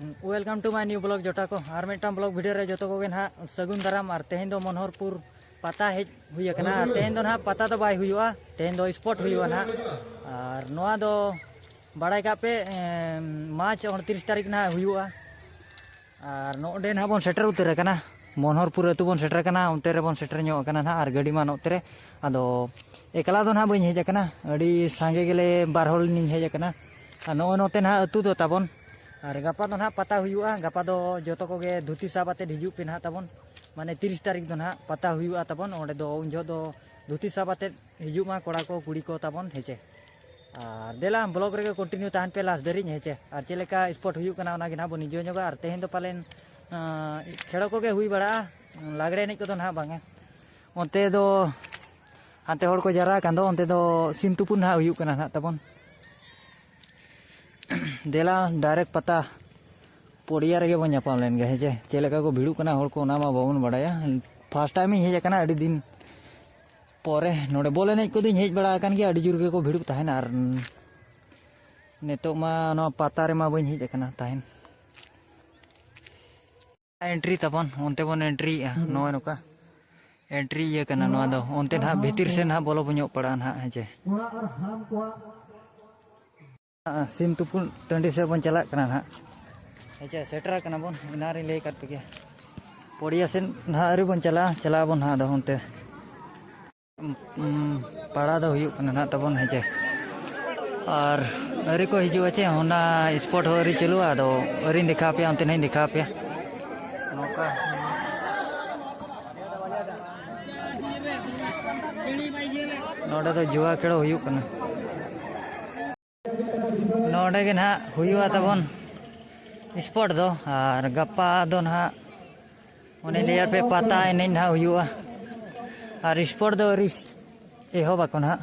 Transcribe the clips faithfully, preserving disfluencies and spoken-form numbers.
Welcome to my new vlog ᱡᱚᱴᱟ ᱠᱚ, ᱟᱨ ᱢᱤᱫᱴᱟᱝ vlog video ᱨᱮ ᱡᱚᱛᱚ ᱠᱚᱜᱮ ᱱᱟᱦᱟᱜ ᱥᱟᱹᱜᱩᱱ ᱫᱟᱨᱟᱢ᱾ ᱟᱨ ᱛᱮᱦᱮᱧ ᱫᱚ ᱢᱚᱱᱳᱦᱚᱨᱯᱩᱨ ᱯᱟᱛᱟ ᱦᱮᱡ ᱦᱩᱭ ᱟᱠᱟᱱᱟ᱾ ᱟᱨ ᱛᱮᱦᱮᱧ ᱫᱚ ᱱᱟᱦᱟᱜ ᱯᱟᱛᱟ ᱫᱚ ᱵᱟᱭ ᱦᱩᱭᱩᱜᱼᱟ, ᱛᱮᱦᱮᱧ ᱫᱚ sport ᱦᱩᱭᱩᱜᱼᱟ ᱱᱟᱦᱟᱜ᱾ ᱟᱨ ᱱᱚᱣᱟ ᱫᱚ ᱵᱟᱲᱟᱭ ᱠᱟᱜ ᱯᱮ, ᱮᱸ, ᱢᱟᱨᱪ ᱩᱱᱛᱨᱤᱥ ᱛᱟᱹᱨᱤᱠᱷ ᱱᱟᱦᱟᱜ ᱦᱩᱭᱩᱜᱼᱟ᱾ ᱟᱨ ᱱᱚᱰᱮ ᱱᱟᱦᱟᱜ ᱵᱚᱱ ᱥᱮᱴᱮᱨ ᱩᱛᱟᱹᱨ ᱟᱠᱟᱱᱟ, ᱢᱚᱱᱳᱦᱚᱨᱯᱩᱨ ᱟᱹᱛᱩ ᱵᱚᱱ ᱥᱮᱴᱮᱨ ᱟᱠᱟᱱᱟ, ᱚᱱᱛᱮ ᱨᱮᱵᱚᱱ ᱥᱮᱴᱮᱨ ᱧᱚᱜ ᱟᱠᱟᱱᱟ ᱱᱟᱦᱟᱜ᱾ ᱟᱨ ᱜᱟᱹᱰᱤ ᱢᱟ ᱱᱚᱛᱮ ᱨᱮ, ᱟᱫᱚ ᱮᱠᱞᱟ ᱫᱚ ᱱᱟᱦᱟᱜ ᱵᱟᱹᱧ ᱦᱮᱡ ᱟᱠᱟᱱᱟ, ᱟᱹᱰᱤ ᱥᱟᱸᱜᱮ ᱜᱮᱞᱮ ᱵᱟᱨ ᱦᱚᱲ ᱞᱤᱧ ᱦᱮᱡ ᱟᱠᱟᱱᱟ᱾ ᱟᱨ ᱱᱚᱜᱼᱚᱭ ᱱᱚᱛᱮ ᱱᱟᱦᱟᱜ ᱟᱹᱛᱩ ᱫᱚ ᱛᱟᱵᱚᱱ᱾ ᱟᱨ ᱜᱟᱯᱟ ᱫᱚ ᱱᱟᱦᱟᱜ ᱯᱟᱛᱟ ᱦᱩᱭᱩᱜᱼᱟ, ᱜᱟᱯᱟ ᱫᱚ ᱡᱚᱛᱚ ᱠᱚᱜᱮ ᱫᱷᱩᱛᱤ ᱥᱟᱵ ᱟᱛᱮᱫ ᱦᱤᱡᱩᱜ ᱯᱮ ᱱᱟᱦᱟᱜ ᱛᱟᱵᱚᱱ, ᱢᱟᱱᱮ ᱛᱤᱨᱤᱥ ᱛᱟᱹᱨᱤᱠᱷ ᱫᱚ ᱱᱟᱦᱟᱜ ᱯᱟᱛᱟ ᱦᱩᱭᱩᱜᱼᱟ ᱛᱟᱵᱚᱱ᱾ ᱚᱸᱰᱮ ᱫᱚ ᱩᱱ ᱡᱚᱦᱚᱜ ᱫᱚ ᱫᱷᱩᱛᱤ ᱥᱟᱵ ᱟᱛᱮᱫ ᱦᱤᱡᱩᱜ ᱢᱟ ᱠᱚᱲᱟ ᱠᱚ ᱠᱩᱲᱤ ᱠᱚ ᱛᱟᱵᱚᱱ, ᱦᱮᱸ ᱪᱮ᱾ ᱟᱨ ᱫᱮᱞᱟ vlog ᱨᱮᱜᱮ continue ᱛᱟᱦᱮᱱ ᱯᱮ last ᱫᱷᱟᱹᱨᱤᱡ, ᱦᱮᱸ ᱪᱮ᱾ ᱟᱨ ᱪᱮᱫ ᱞᱮᱠᱟ sport ᱦᱩᱭᱩᱜ ᱠᱟᱱᱟ ᱚᱱᱟ ᱜᱮ ᱱᱟᱦᱟᱜ ᱵᱚᱱ enjoy ᱧᱚᱜᱟ᱾ ᱟᱨ ᱛᱮᱦᱮᱧ ᱫᱚ ᱯᱟᱞᱮᱱ, ᱟᱸ, ᱠᱷᱮᱲᱚ ᱠᱚᱜᱮ ᱦᱩᱭ ᱵᱟᱲᱟᱜᱼᱟ, ᱞᱟᱜᱽᱲᱮ ᱮᱱᱮᱡ ᱠᱚᱫᱚ ᱱᱟᱦᱟᱜ ᱵᱟᱝᱟ᱾ ᱚᱱᱛᱮ ᱫᱚ ᱦᱟᱱᱛᱮ ᱦᱚᱲ ᱠᱚ ᱡᱟᱣᱨᱟ ᱟᱠᱟᱱ ᱫᱚ, ᱚᱱᱛᱮ ᱫᱚ ᱥᱤᱢ ᱛᱩᱯᱩᱫ ᱱᱟᱦᱟᱜ ᱦᱩᱭᱩᱜ ᱠᱟᱱᱟ ᱱᱟᱦᱟᱜ ᱛᱟᱵᱚᱱ᱾ ᱫᱮᱞᱟ direct ᱯᱟᱛᱟ ᱯᱚᱲᱤᱭᱟ ᱨᱮᱜᱮ ᱵᱚᱱ ᱧᱟᱯᱟᱢ ᱞᱮᱱ ᱜᱮ, ᱦᱮᱸ ᱪᱮ᱾ ᱪᱮᱫ ᱞᱮᱠᱟ ᱠᱚ ᱵᱷᱤᱲᱚᱜ ᱠᱟᱱᱟ ᱦᱚᱲ ᱠᱚ, ᱚᱱᱟ ᱢᱟ ᱵᱟᱵᱚᱱ ᱵᱟᱲᱟᱭᱟ᱾ First time ᱤᱧ ᱦᱮᱡ ᱟᱠᱟᱱᱟ ᱟᱹᱰᱤ ᱫᱤᱱ ᱯᱚᱨᱮ᱾ ᱱᱚᱰᱮ ᱵᱚᱞ ᱮᱱᱮᱡ ᱠᱚᱫᱚᱧ ᱦᱮᱡ ᱵᱟᱲᱟ ᱟᱠᱟᱱ ᱜᱮᱭᱟ, ᱟᱹᱰᱤ ᱡᱳᱨ ᱜᱮᱠᱚ ᱵᱷᱤᱲᱚᱜ ᱛᱟᱦᱮᱱ᱾ ᱟᱨ ᱱᱤᱛᱚᱜ ᱢᱟ ᱱᱚᱣᱟ ᱯᱟᱛᱟ ᱨᱮᱢᱟ ᱵᱟᱹᱧ ᱦᱮᱡ ᱟᱠᱟᱱᱟ ᱛᱟᱦᱮᱱ᱾ Entry ᱛᱟᱵᱚᱱ, ᱚᱱᱛᱮ ᱵᱚᱱ entryᱭᱮᱜᱼᱟ, ᱱᱚᱜᱼᱚᱭ ᱱᱚᱝᱠᱟ entry ᱤᱭᱟᱹ ᱠᱟᱱᱟ ᱱᱚᱣᱟ ᱫᱚ᱾ ᱚᱱᱛᱮ ᱱᱟᱦᱟᱜ ᱵᱷᱤᱛᱤᱨ ᱥᱮᱫ ᱱᱟᱦᱟᱜ ᱵᱚᱞᱚ ᱧᱚᱜ ᱯᱟᱲᱟᱜᱼᱟ ᱱᱟᱦᱟᱜ, ᱦᱮᱸ ᱪᱮ᱾ ᱥᱤᱢ ᱛᱩᱯᱩᱫ ᱴᱟᱺᱰᱤ ᱥᱮᱫ ᱵᱚᱱ ᱪᱟᱞᱟᱜ ᱠᱟᱱᱟ ᱱᱟᱦᱟᱜ, ᱦᱮᱸ ᱪᱮ᱾ ᱥᱮᱴᱮᱨ ᱟᱠᱟᱱᱟ ᱵᱚᱱ, ᱮᱱᱟᱝ ᱨᱤᱧ ᱞᱟᱹᱭ ᱟᱠᱟᱫ ᱯᱮᱜᱮᱭᱟ᱾ ᱯᱚᱲᱤᱭᱟ ᱥᱮᱫ ᱱᱟᱦᱟᱜ ᱟᱹᱣᱨᱤ ᱵᱚᱱ ᱪᱟᱞᱟᱜᱼᱟ, ᱪᱟᱞᱟᱜ ᱟᱵᱚᱱ ᱱᱟᱦᱟᱜ ᱟᱫᱚ ᱚᱱᱛᱮ᱾ ᱩᱸ, ᱯᱟᱲᱟ ᱫᱚ ᱦᱩᱭᱩᱜ ᱠᱟᱱᱟ ᱱᱟᱦᱟᱜ ᱛᱟᱵᱚᱱ, ᱦᱮᱸ ᱪᱮ᱾ ᱟᱨ ᱟᱹᱣᱨᱤ ᱠᱚ ᱦᱤᱡᱩᱜᱼᱟ ᱪᱮ, ᱚᱱᱟ sport ᱦᱚᱸ ᱟᱹᱣᱨᱤ ᱪᱟᱹᱞᱩᱜᱼᱟ, ᱟᱫᱚ ᱟᱹᱣᱨᱤᱧ ᱫᱮᱠᱷᱟᱣ ᱟᱯᱮᱭᱟ, ᱚᱱᱛᱮ ᱱᱟᱦᱟᱜ ᱤᱧ ᱫᱮᱠᱷᱟᱣ ᱟᱯᱮᱭᱟ᱾ ᱱᱚᱝᱠᱟ ᱱᱚᱰᱮ ᱫᱚ ᱡᱩᱣᱟ ᱠᱷᱮᱞ ᱦᱩᱭᱩᱜ ᱠᱟᱱᱟ᱾ ᱱᱚᱰᱮ ᱜᱮ ᱱᱟᱦᱟᱜ ᱦᱩᱭᱩᱜᱼᱟ ᱛᱟᱵᱚᱱ sport ᱫᱚ, ᱟᱨ ᱜᱟᱯᱟ ᱫᱚ ᱱᱟᱦᱟᱜ ᱚᱱᱮ ᱞᱟᱹᱭᱟᱫ ᱯᱮ ᱯᱟᱛᱟ ᱮᱱᱮᱡ ᱱᱟᱦᱟᱜ ᱦᱩᱭᱩᱜᱼᱟ, ᱟᱨ sport ᱫᱚ ᱟᱹᱣᱨᱤ ᱮᱦᱚᱵ ᱟᱠᱚ ᱱᱟᱦᱟᱜ᱾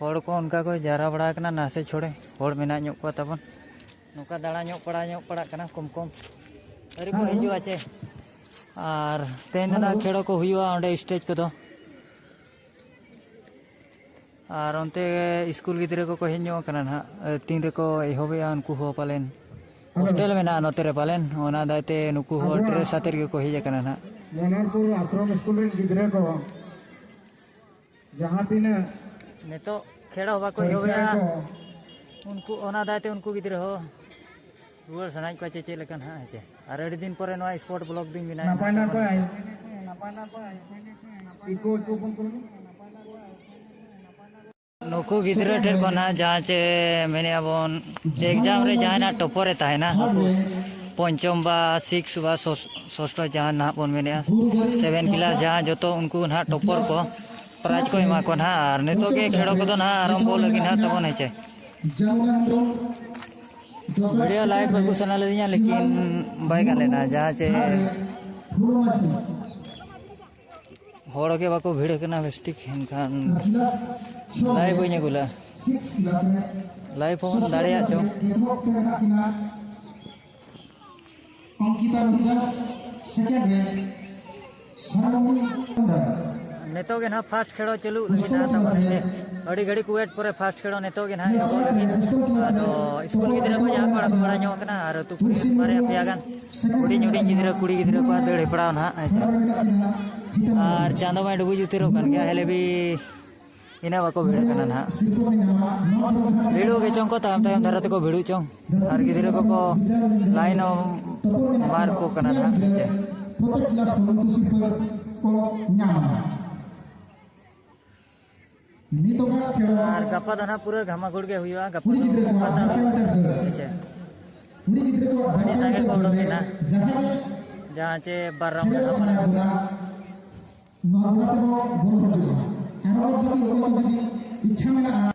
ᱦᱚᱲ ᱠᱚ ᱚᱱᱠᱟ ᱠᱚ ᱡᱟᱣᱨᱟ ᱵᱟᱲᱟ ᱟᱠᱟᱱᱟ, ᱱᱟᱥᱮ ᱪᱷᱚᱲᱮ ᱦᱚᱲ ᱢᱮᱱᱟᱜ ᱧᱚᱜ ᱠᱚᱣᱟ ᱛᱟᱵᱚᱱ᱾ ᱱᱚᱝᱠᱟ ᱫᱟᱬᱟ ᱧᱚᱜ ᱯᱟᱲᱟ ᱧᱚᱜ ᱯᱟᱲᱟᱜ ᱠᱟᱱᱟ ᱠᱚᱢ ᱠᱚᱢ, ᱟᱹᱣᱨᱤ ᱠᱚ ᱦᱤᱡᱩᱜᱼᱟ ᱪᱮ᱾ ᱟᱨ ᱛᱮᱦᱮᱧ ᱫᱚ ᱱᱟᱦᱟᱜ ᱠᱷᱮᱲᱚ ᱠᱚ ᱦᱩᱭᱩᱜᱼᱟ ᱚᱸᱰᱮ stage ᱠᱚᱫᱚ᱾ ᱟᱨ ᱚᱱᱛᱮ ᱥᱠᱩᱞ ᱜᱤᱫᱽᱨᱟᱹ ᱠᱚᱠᱚ ᱦᱮᱡ ᱧᱚᱜ ᱟᱠᱟᱱᱟ ᱱᱟᱦᱟᱜ, ᱛᱤᱱ ᱨᱮᱠᱚ ᱮᱦᱚᱵᱮᱜᱼᱟ ᱩᱱᱠᱩ ᱦᱚᱸ ᱯᱟᱞᱮᱱ᱾ ᱦᱳᱥᱴᱮᱞ ᱢᱮᱱᱟᱜᱼᱟ ᱱᱚᱛᱮ ᱨᱮ ᱯᱟᱞᱮᱱ, ᱚᱱᱟ ᱫᱟᱭᱛᱮ ᱱᱩᱠᱩ ᱦᱚᱸ ᱟᱵᱚᱣᱟᱜ ᱰᱨᱮᱥ ᱟᱛᱮᱫ ᱜᱮᱠᱚ ᱦᱮᱡ ᱟᱠᱟᱱᱟ ᱱᱟᱦᱟᱜ᱾ ᱢᱚᱱᱳᱦᱚᱨᱯᱩᱨ ᱟᱥᱨᱚᱢ ᱥᱠᱩᱞ ᱨᱮᱱ ᱜᱤᱫᱽᱨᱟᱹ ᱠᱚ ᱡᱟᱦᱟᱸ ᱛᱤᱱᱟᱹᱜ ᱱᱤᱛᱚᱜ ᱠᱷᱮᱲᱚ ᱵᱟᱠᱚ ᱯᱚᱨᱤᱠᱠᱷᱟ ᱮᱦᱚᱵᱮᱜᱼᱟ᱾ ᱠᱚ ᱩᱱᱠᱩ ᱚᱱᱟ ᱫᱟᱭᱛᱮ ᱩᱱᱠᱩ ᱜᱤᱫᱽᱨᱟᱹ ᱦᱚᱸ ᱨᱩᱣᱟᱹᱲ ᱥᱟᱱᱟᱭᱮᱫ ᱠᱚᱣᱟ ᱪᱮ ᱪᱮᱫ ᱞᱮᱠᱟ ᱱᱟᱦᱟᱜ, ᱦᱮᱸ ᱪᱮ? ᱟᱨ ᱟᱹᱰᱤ ᱫᱤᱱ ᱯᱚᱨᱮ ᱱᱚᱣᱟ ᱥᱯᱳᱨᱴ ᱵᱞᱚᱜ ᱫᱩᱧ ᱵᱮᱱᱟᱣᱮᱫ ᱱᱟᱯᱟᱭ ᱱᱟᱦᱟᱜ, ᱱᱟᱯᱟᱭ᱾ ᱤᱠᱳ, ᱤᱠᱳ ᱵᱚᱱ ᱠᱚᱨᱟᱣ᱾ ᱱᱩᱠᱩ ᱜᱤᱫᱽᱨᱟᱹ ᱴᱷᱮᱱ ᱠᱷᱚᱱ ᱱᱟᱦᱟᱜ ᱡᱟᱦᱟᱸ ᱪᱮ ᱢᱮᱱᱮᱫᱼᱟ ᱵᱚᱱ, ᱮᱠᱡᱟᱢ ᱨᱮ ᱡᱟᱦᱟᱸᱭ ᱱᱟᱦᱟᱜ ᱴᱚᱯᱚᱨᱮ ᱛᱟᱦᱮᱱᱟ, ᱱᱩᱠᱩ ᱯᱚᱧᱪᱚᱢ ᱵᱟ ᱥᱤᱠᱥ ᱵᱟ ᱥᱚᱥ-, ᱥᱚᱥᱴᱚ ᱡᱟᱦᱟᱸ ᱱᱟᱦᱟᱜ ᱵᱚᱱ ᱢᱮᱱᱮᱫᱼᱟ, ᱥᱮᱵᱷᱮᱱ ᱠᱞᱟᱥ ᱡᱟᱦᱟᱸ, ᱡᱚᱛᱚ ᱩᱱᱠᱩ ᱱᱟᱦᱟᱜ ᱴᱚᱯᱚᱨ ᱠᱚ ᱯᱨᱟᱭᱤᱡᱽ ᱠᱚ ᱮᱢᱟ ᱠᱚᱣᱟ ᱱᱟᱦᱟᱜ᱾ ᱟᱨ ᱱᱤᱛᱚᱜ ᱜᱮ ᱠᱷᱮᱲᱚ ᱠᱚᱫᱚ ᱱᱟᱦᱟᱜ ᱟᱨᱟᱢᱵᱚ ᱞᱟᱹᱜᱤᱫ ᱱᱟᱦᱟᱜ ᱛᱟᱵᱚᱱ, ᱦᱮᱸ ᱪᱮ᱾ ᱵᱷᱤᱰᱤᱭᱳ ᱞᱟᱭᱤᱵᱷ ᱟᱹᱜᱩ ᱥᱟᱱᱟ ᱞᱤᱫᱤᱧᱟ, ᱞᱮᱠᱤᱱ ᱵᱟᱭ ᱜᱟᱱ ᱞᱮᱱᱟ᱾ ᱡᱟᱦᱟᱸ ᱪᱮ ᱦᱚᱲ ᱜᱮ ᱵᱟᱠᱚ ᱵᱷᱤᱲ ᱟᱠᱟᱱᱟ ᱵᱮᱥ ᱴᱷᱤᱠ, ᱮᱱᱠᱷᱟᱱ ᱞᱟᱭᱤᱵᱷ ᱵᱟᱹᱧ ᱟᱹᱜᱩ ᱞᱮᱫᱼᱟ᱾ ᱞᱟᱭᱤᱵᱷ ᱦᱚᱸ ᱫᱟᱲᱮᱭᱟᱜ ᱪᱚᱝ᱾ ᱚᱝᱠᱤᱛᱟ ᱨᱚᱵᱤᱫᱟᱥ, ᱥᱮᱠᱮᱱᱰ ᱨᱮ ᱥᱟᱨᱚᱢᱚᱱᱤ ᱦᱟᱸᱥᱫᱟ᱾ ᱱᱤᱛᱚᱜ ᱜᱮ ᱱᱟᱦᱟᱜ ᱯᱷᱟᱥᱴ ᱠᱷᱮᱲᱚ ᱪᱟᱹᱞᱩᱜ ᱞᱟᱹᱜᱤᱫ ᱱᱟᱦᱟᱜ ᱛᱟᱵᱚᱱ, ᱦᱮᱸ ᱪᱮ? ᱟᱹᱰᱤ ᱜᱷᱟᱹᱲᱤᱡ ᱠᱚ ᱣᱮᱴ ᱯᱚᱨᱮ ᱯᱷᱟᱥᱴ ᱠᱷᱮᱲᱚ ᱱᱤᱛᱚᱜ ᱜᱮ ᱱᱟᱦᱟᱜ ᱮᱦᱚᱵᱚᱜ ᱞᱟᱹᱜᱤᱫ᱾ ᱟᱫᱚ ᱥᱠᱩᱞ ᱜᱤᱫᱽᱨᱟᱹ ᱠᱚ ᱡᱟᱦᱟᱸ ᱠᱚ ᱟᱬᱜᱚ ᱵᱟᱲᱟ ᱧᱚᱜ ᱠᱟᱱᱟ, ᱟᱨ ᱟᱹᱛᱩ ᱠᱩᱲᱤ ᱵᱟᱨᱭᱟ ᱯᱮᱭᱟ ᱜᱟᱱ ᱦᱩᱰᱤᱧ ᱦᱩᱰᱤᱧ ᱜᱤᱫᱽᱨᱟᱹ, ᱠᱩᱲᱤ ᱜᱤᱫᱽᱨᱟᱹ ᱠᱚᱣᱟᱜ ᱫᱟᱹᱲ ᱦᱮᱯᱨᱟᱣ ᱱᱟᱦᱟᱜ, ᱦᱮᱸ ᱪᱮ? ᱟᱨ ᱪᱟᱸᱫᱚ ᱢᱟᱭ ᱰᱩᱵᱩᱡ ᱩᱛᱟᱹᱨᱚᱜ ᱠᱟᱱ ᱜᱮᱭᱟ, ᱦᱮᱞᱮ ᱵᱤ ᱤᱱᱟᱹ ᱵᱟᱠᱚ ᱵᱷᱤᱲᱚᱜ ᱠᱟᱱᱟ ᱱᱟᱦᱟᱜ᱾ ᱵᱷᱤᱲᱚᱜ ᱜᱮ ᱪᱚᱝ ᱠᱚ, ᱛᱟᱭᱚᱢ ᱛᱟᱭᱚᱢ ᱫᱷᱟᱨᱟ ᱛᱮᱠᱚ ᱵᱷᱤᱲᱚᱜ ᱪᱚᱝ᱾ ᱟᱨ ᱜᱤᱫᱽᱨᱟᱹ ᱠᱚᱠᱚ ᱞᱟᱭᱤᱱ ᱢᱟᱨᱠ ᱠᱚ ᱠᱟᱱᱟ ᱱᱟᱦᱟᱜ, ᱦᱮᱸ ᱪᱮ᱾ ᱟᱨ ᱜᱟᱯᱟ ᱫᱚ ᱱᱟᱦᱟᱜ ᱯᱩᱨᱟᱹ ᱜᱷᱟᱢᱟᱜᱷᱩᱲ ᱜᱮ ᱦᱩᱭᱩᱜᱼᱟ, ᱜᱟᱯᱟ ᱫᱚ ᱯᱟᱛᱟ, ᱦᱮᱸ ᱪᱮ᱾ ᱟᱹᱰᱤ ᱥᱟᱸᱜᱮ ᱠᱚ ᱩᱰᱩᱠ ᱮᱱᱟ, ᱡᱟᱦᱟᱸ ᱪᱮ ᱵᱟᱨ ᱨᱟᱣᱩᱱᱰ ᱨᱮ ᱦᱟᱸᱜ ᱯᱟᱞᱮ᱾ ᱱᱚᱣᱟ ᱜᱚᱲᱟ ᱛᱮᱵᱚ ᱵᱚᱞᱚ ᱦᱚᱪᱚᱜᱼᱟ᱾ ᱟᱨ ᱵᱟᱫ ᱵᱟᱹᱠᱤ ᱚᱠᱚᱭ ᱠᱚ ᱡᱩᱫᱤ ᱤᱪᱪᱷᱟ ᱢᱮᱱᱟᱜᱼᱟ᱾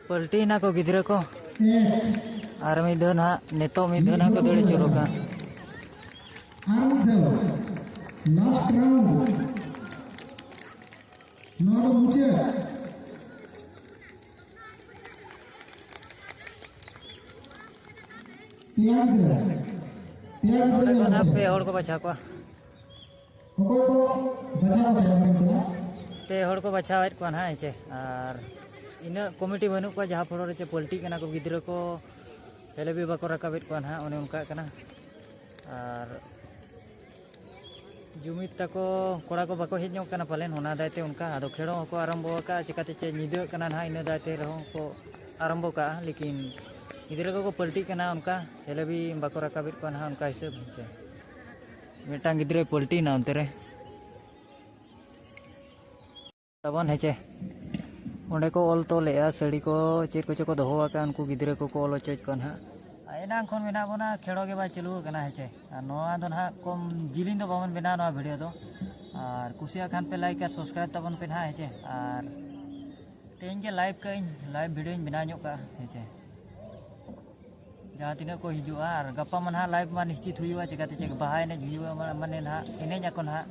ᱯᱟᱞᱴᱤᱭᱮᱱᱟ ᱠᱚ ᱜᱤᱫᱽᱨᱟᱹ ᱠᱚ᱾ ᱟᱨ ᱢᱤᱫ ᱫᱷᱟᱣ ᱱᱟᱦᱟᱜ, ᱱᱤᱛᱚᱜ ᱢᱤᱫ ᱫᱷᱟᱣ ᱱᱟᱦᱟᱜ ᱠᱚ ᱫᱟᱹᱲ ᱟᱹᱪᱩᱨᱚᱜ ᱠᱟᱱᱟ᱾ ᱟᱨ ᱢᱤᱫ ᱫᱷᱟᱣ, ᱞᱟᱥᱴ ᱨᱟᱣᱩᱱᱰ᱾ ᱱᱚᱣᱟ ᱫᱚ ᱢᱩᱪᱟᱹᱫ᱾ ᱯᱮᱭᱟ ᱜᱤᱫᱽᱨᱟᱹ᱾ ᱯᱮᱭᱟ ᱜᱤᱫᱽᱨᱟᱹ ᱱᱚᱰᱮ ᱠᱷᱚᱱ ᱦᱟᱸᱜ ᱯᱮ ᱦᱚᱲ ᱠᱚ ᱵᱟᱪᱷᱟᱣ ᱠᱚᱣᱟ᱾ ᱚᱠᱚᱭ ᱠᱚ ᱵᱟᱪᱷᱟᱣ ᱠᱚ ᱪᱟᱞᱟᱜ ᱠᱟᱱᱟ? ᱯᱮ ᱦᱚᱲ ᱠᱚ ᱵᱟᱪᱷᱟᱣᱮᱫ ᱠᱚᱣᱟ ᱱᱟᱦᱟᱜ, ᱦᱮᱸ ᱪᱮ᱾ ᱟᱨ ᱤᱱᱟᱹᱜ ᱠᱚᱢᱤᱴᱤ ᱵᱟᱹᱱᱩᱜ ᱠᱚᱣᱟ, ᱡᱟᱦᱟᱸ ᱯᱷᱚᱲᱚ ᱨᱮ ᱪᱮ ᱯᱚᱞᱴᱤᱜ ᱠᱟᱱᱟ ᱠᱚ ᱜᱤᱫᱽᱨᱟᱹ ᱠᱚ, ᱦᱮᱞᱮ ᱵᱤ ᱵᱟᱠᱚ ᱨᱟᱠᱟᱵᱮᱫ ᱠᱚᱣᱟ ᱱᱟᱦᱟᱜ, ᱚᱱᱮ ᱚᱱᱠᱟᱜ ᱠᱟᱱᱟ᱾ ᱟᱨ ᱡᱩᱢᱤᱫ ᱛᱟᱠᱚ ᱠᱚᱲᱟ ᱠᱚ ᱵᱟᱠᱚ ᱦᱮᱡ ᱧᱚᱜ ᱠᱟᱱᱟ ᱯᱟᱞᱮᱱ, ᱚᱱᱟ ᱫᱟᱭᱛᱮ ᱚᱱᱠᱟ᱾ ᱟᱫᱚ ᱠᱷᱮᱲᱚ ᱦᱚᱸᱠᱚ ᱟᱨᱟᱢᱵᱚ ᱟᱠᱟᱫᱼᱟ, ᱪᱮᱠᱟᱛᱮ ᱪᱮ ᱧᱤᱫᱟᱹᱜ ᱠᱟᱱᱟ ᱱᱟᱦᱟᱜ, ᱤᱱᱟᱹ ᱫᱟᱭᱛᱮ ᱨᱮᱦᱚᱸ ᱠᱚ ᱟᱨᱟᱢᱵᱚ ᱠᱟᱜᱼᱟ᱾ ᱞᱮᱠᱤᱱ ᱜᱤᱫᱽᱨᱟᱹ ᱠᱚᱠᱚ ᱯᱟᱞᱴᱤᱜ ᱠᱟᱱᱟ, ᱚᱱᱠᱟ ᱦᱮᱞᱮ ᱵᱤ ᱵᱟᱠᱚ ᱨᱟᱠᱟᱵᱮᱫ ᱠᱚᱣᱟ ᱱᱟᱦᱟᱜ, ᱚᱱᱠᱟ ᱦᱤᱥᱟᱹᱵ ᱪᱮ᱾ ᱢᱤᱫᱴᱟᱝ ᱜᱤᱫᱽᱨᱟᱹᱭ ᱯᱟᱞᱴᱤᱭᱮᱱᱟ ᱚᱱᱛᱮ ᱨᱮ᱾ ᱛᱟᱵᱚᱱ ᱦᱮᱸᱪᱮ᱾ ᱚᱸᱰᱮ ᱠᱚ ᱚᱞ ᱛᱚᱞᱮᱜᱼᱟ, ᱥᱟᱹᱲᱤ ᱠᱚ ᱪᱮᱫ ᱠᱚᱪᱚ ᱠᱚ ᱫᱚᱦᱚ ᱟᱠᱟᱫᱼᱟ, ᱩᱱᱠᱩ ᱜᱤᱫᱽᱨᱟᱹ ᱠᱚᱠᱚ ᱚᱞ ᱦᱚᱪᱚᱭᱮᱫ ᱠᱚᱣᱟ ᱱᱟᱦᱟᱜ᱾ ᱟᱨ ᱮᱱᱟᱝ ᱠᱷᱚᱱ ᱢᱮᱱᱟᱜ ᱵᱚᱱᱟ, ᱠᱷᱮᱲᱚ ᱜᱮ ᱵᱟᱭ ᱪᱟᱹᱞᱩ ᱟᱠᱟᱱᱟ ᱦᱮᱸᱪᱮ᱾ ᱟᱨ ᱱᱚᱣᱟ ᱫᱚ ᱱᱟᱦᱟᱜ ᱠᱚᱢ ᱡᱤᱞᱤᱧ ᱫᱚ ᱵᱟᱵᱚᱱ ᱵᱮᱱᱟᱣᱟ ᱱᱚᱣᱟ ᱵᱷᱤᱰᱤᱭᱳ ᱫᱚ᱾ ᱟᱨ ᱠᱩᱥᱤᱭᱟᱜ ᱠᱷᱟᱱ ᱯᱮ ᱞᱟᱭᱤᱠ ᱟᱨ ᱥᱟᱵᱥᱠᱨᱟᱭᱤᱵᱽ ᱛᱟᱵᱚᱱ ᱯᱮ ᱱᱟᱦᱟᱜ ᱦᱮᱸᱪᱮ᱾ ᱟᱨ ᱛᱮᱦᱮᱧ ᱜᱮ ᱞᱟᱭᱤᱵᱷ ᱠᱟᱜ ᱟᱹᱧ, ᱞᱟᱭᱤᱵᱷ ᱵᱷᱤᱰᱤᱭᱳᱧ ᱵᱮᱱᱟᱣ ᱧᱚᱜ ᱠᱟᱜᱼᱟ ᱦᱮᱸᱪᱮ᱾ ᱡᱟᱦᱟᱸ ᱛᱤᱱᱟᱹᱜ ᱠᱚ ᱦᱤᱡᱩᱜᱼᱟ, ᱟᱨ ᱜᱟᱯᱟ ᱢᱟ ᱱᱟᱦᱟᱜ ᱞᱟᱭᱤᱵᱷ ᱢᱟ ᱱᱤᱥᱪᱤᱛ ᱦᱩᱭᱩᱜᱼᱟ, ᱪᱤᱠᱟᱹᱛᱮ ᱪᱮᱫ ᱵᱟᱦᱟ ᱮᱱᱮᱡ ᱦᱩᱭᱩᱜᱼᱟ, ᱢᱟ-, ᱢᱟᱱᱮ ᱱᱟᱦᱟᱜ ᱮᱱᱮᱡ ᱟᱠᱚ ᱱᱟᱦᱟᱜ,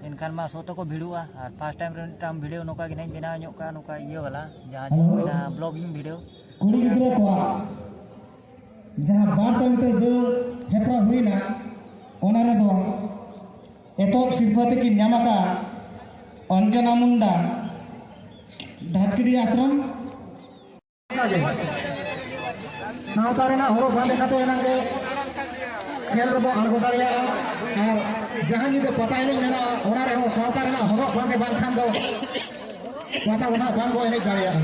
ᱮᱱᱠᱷᱟᱱ ᱢᱟ ᱥᱚᱛᱚ ᱠᱚ ᱵᱷᱤᱲᱚᱜᱼᱟ᱾ ᱟᱨ ᱯᱷᱟᱥᱴ ᱴᱟᱭᱤᱢ ᱨᱮ ᱢᱤᱫᱴᱟᱝ ᱵᱷᱤᱰᱤᱭᱳ ᱱᱚᱝᱠᱟ ᱜᱮ ᱱᱟᱦᱟᱜ ᱤᱧ ᱵᱮᱱᱟᱣ ᱧᱚᱜ ᱠᱟᱜᱼᱟ, ᱱᱚᱝᱠᱟ ᱤᱭᱟᱹ ᱵᱟᱞᱟ, ᱡᱟᱦᱟᱸ ᱪᱮᱫ ᱠᱚ ᱢᱮᱱᱟ, ᱵᱞᱚᱜᱤᱝ ᱵᱷᱤᱰᱤᱭᱳ᱾ ᱠᱩᱲᱤ ᱜᱤᱫᱽᱨᱟᱹ ᱠᱚᱣᱟᱜ ᱡᱟᱦᱟᱸ ᱵᱟᱨ ᱥᱟᱭ ᱢᱤᱴᱟᱨ ᱫᱟᱹᱲ ᱦᱮᱯᱨᱟᱣ ᱦᱩᱭᱱᱟ, ᱚᱱᱟ ᱨᱮᱫᱚ ᱮᱛᱚᱦᱚᱵ ᱥᱤᱨᱯᱟᱹ ᱛᱮᱠᱤᱱ ᱧᱟᱢ ᱟᱠᱟᱫ ᱚᱧᱡᱚᱱᱟ ᱢᱩᱱᱰᱟ, ᱫᱷᱟᱴᱠᱤᱰᱤ ᱟᱥᱨᱚᱢ᱾ ᱚᱱᱠᱟᱜᱮ ᱥᱟᱶᱛᱟ ᱨᱮᱱᱟᱜ ᱦᱚᱨᱚᱜ ᱵᱟᱸᱫᱮ ᱠᱟᱛᱮ ᱮᱱᱟᱝ ᱜᱮ ᱠᱷᱮᱞ ᱨᱮᱵᱚ ᱟᱬᱜᱚ ᱫᱟᱲᱮᱭᱟᱜᱼᱟ᱾ ᱟᱨ ᱡᱟᱦᱟᱸ ᱧᱤᱫᱟᱹ ᱯᱟᱛᱟ ᱮᱱᱮᱡ ᱢᱮᱱᱟᱜᱼᱟ, ᱚᱱᱟ ᱨᱮᱦᱚᱸ ᱥᱟᱶᱛᱟ ᱨᱮᱱᱟᱜ ᱦᱚᱨᱚᱜ ᱵᱟᱸᱫᱮ ᱵᱟᱝᱠᱷᱟᱱ ᱫᱚ ᱯᱟᱛᱟ ᱫᱚ ᱱᱟᱜ ᱵᱟᱝ ᱵᱚ ᱮᱱᱮᱡ ᱫᱟᱲᱮᱭᱟᱜᱼᱟ᱾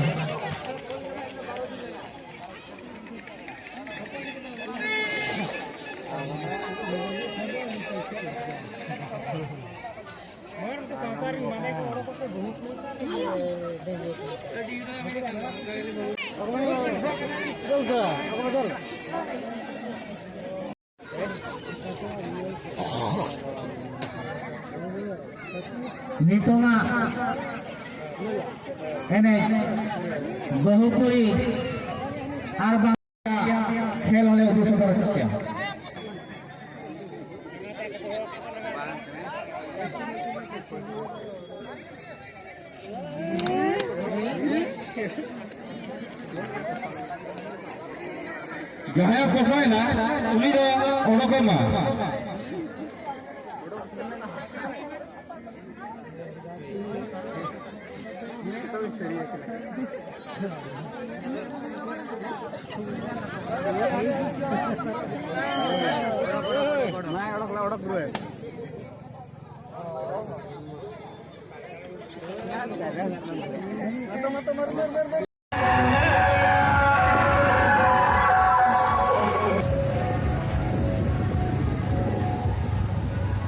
ᱱᱤᱛᱚᱝᱟᱜ ᱮᱱᱮᱡ ᱵᱟᱹᱦᱩ ᱠᱩᱲᱤ ᱟᱨ ᱵᱟᱝ ᱠᱷᱮᱞ ᱦᱚᱸᱞᱮ ᱩᱫᱩᱜ ᱥᱚᱫᱚᱨ ᱦᱚᱪᱚ ᱠᱮᱭᱟ᱾ ᱡᱟᱦᱟᱸᱭᱮ ᱯᱚᱥᱟᱭᱮᱱᱟ, ᱩᱱᱤ ᱫᱚ ᱚᱰᱚᱠᱚᱜ ᱢᱟ᱾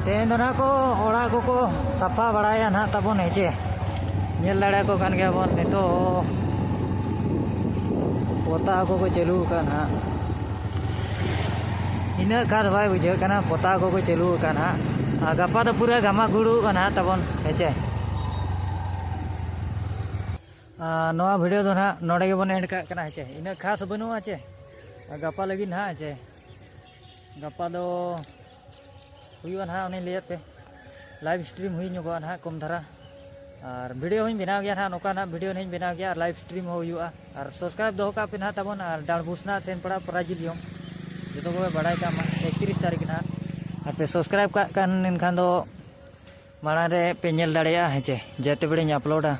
ᱛᱮᱦᱮᱧ ᱫᱚ ᱱᱟᱦᱟᱜ ᱠᱚ ᱚᱲᱟᱜ ᱠᱚᱠᱚ ᱥᱟᱯᱷᱟ ᱵᱟᱲᱟᱭᱟ ᱱᱟᱦᱟᱜ ᱛᱟᱵᱚᱱ, ᱦᱮᱸ ᱪᱮ? ᱧᱮᱞ ᱫᱟᱲᱮᱭᱟᱠᱚ ᱠᱟᱱ ᱜᱮᱭᱟ ᱵᱚᱱ ᱱᱤᱛᱚᱜ ᱯᱚᱛᱟᱣ ᱠᱚᱠᱚ ᱪᱟᱹᱞᱩ ᱟᱠᱟᱫ ᱱᱟᱦᱟᱜ᱾ ᱤᱱᱟᱹᱜ ᱠᱷᱟᱥ ᱵᱟᱭ ᱵᱩᱡᱷᱟᱹᱜ ᱠᱟᱱᱟ, ᱯᱚᱛᱟᱣ ᱠᱚᱠᱚ ᱪᱟᱹᱞᱩ ᱟᱠᱟᱫ ᱱᱟᱦᱟᱜ᱾ ᱟᱨ ᱜᱟᱯᱟ ᱫᱚ ᱯᱩᱨᱟᱹ ᱜᱷᱟᱢᱟ ᱜᱷᱩᱲᱩᱜ ᱠᱟᱱᱟ ᱱᱟᱦᱟᱜ ᱛᱟᱵᱚᱱ, ᱦᱮᱸ ᱪᱮ? ᱟᱨ ᱱᱚᱣᱟ video ᱫᱚ ᱱᱟᱦᱟᱜ ᱱᱚᱰᱮ ᱜᱮᱵᱚᱱ end ᱠᱟᱜ ᱠᱟᱱᱟ, ᱦᱮᱸ ᱪᱮ? ᱤᱱᱟᱹᱜ ᱠᱷᱟᱥ ᱵᱟᱹᱱᱩᱜᱼᱟ ᱪᱮ? ᱟᱨ ᱜᱟᱯᱟ ᱞᱟᱹᱜᱤᱫ ᱱᱟᱦᱟᱜ, ᱦᱮᱸ ᱪᱮ? ᱜᱟᱯᱟ ᱫᱚ ᱦᱩᱭᱩᱜᱼᱟ ᱱᱟᱦᱟᱜ, ᱚᱱᱮᱧ ᱞᱟᱹᱭᱟᱫ ᱯᱮ, live stream ᱦᱩᱭ ᱧᱚᱜᱚᱜᱼᱟ ᱱᱟᱦᱟᱜ ᱠᱚᱢ ᱫᱷᱟᱨᱟ᱾ ᱟᱨ video ᱦᱚᱸᱧ ᱵᱮᱱᱟᱣ ᱜᱮᱭᱟ ᱱᱟᱦᱟᱜ, ᱱᱚᱝᱠᱟ ᱱᱟᱦᱟᱜ video ᱱᱟᱦᱟᱜ ᱤᱧ ᱵᱮᱱᱟᱣ ᱜᱮᱭᱟ ᱟᱨ live stream ᱦᱚᱸ ᱦᱩᱭᱩᱜᱼᱟ᱾ ᱟᱨ subscribe ᱫᱚᱦᱚ ᱠᱟᱜ ᱯᱮ ᱱᱟᱦᱟᱜ ᱛᱟᱵᱚᱱ, ᱟᱨ ᱰᱟᱸᱰᱵᱩᱥ ᱱᱟᱦᱟᱜ ᱥᱮᱱ ᱯᱟᱲᱟᱜ ᱯᱚᱨᱟᱡᱤᱛ ᱤᱭᱚᱝ, ᱡᱚᱛᱚ ᱠᱚᱯᱮ ᱵᱟᱲᱟᱭ ᱠᱟᱜ ᱢᱟ, ᱮᱠᱛᱨᱤᱥ ᱛᱟᱹᱨᱤᱠᱷ ᱱᱟᱦᱟᱜ᱾ ᱟᱨ ᱯᱮ subscribe ᱠᱟᱜ ᱠᱟᱱ ᱮᱱᱠᱷᱟᱱ ᱫᱚ ᱢᱟᱲᱟᱝ ᱨᱮ ᱯᱮ ᱧᱮᱞ ᱫᱟᱲᱮᱭᱟᱜᱼᱟ, ᱦᱮᱸ ᱪᱮ, ᱡᱮᱛᱮ ᱵᱮᱲᱟᱧ uploadᱟ᱾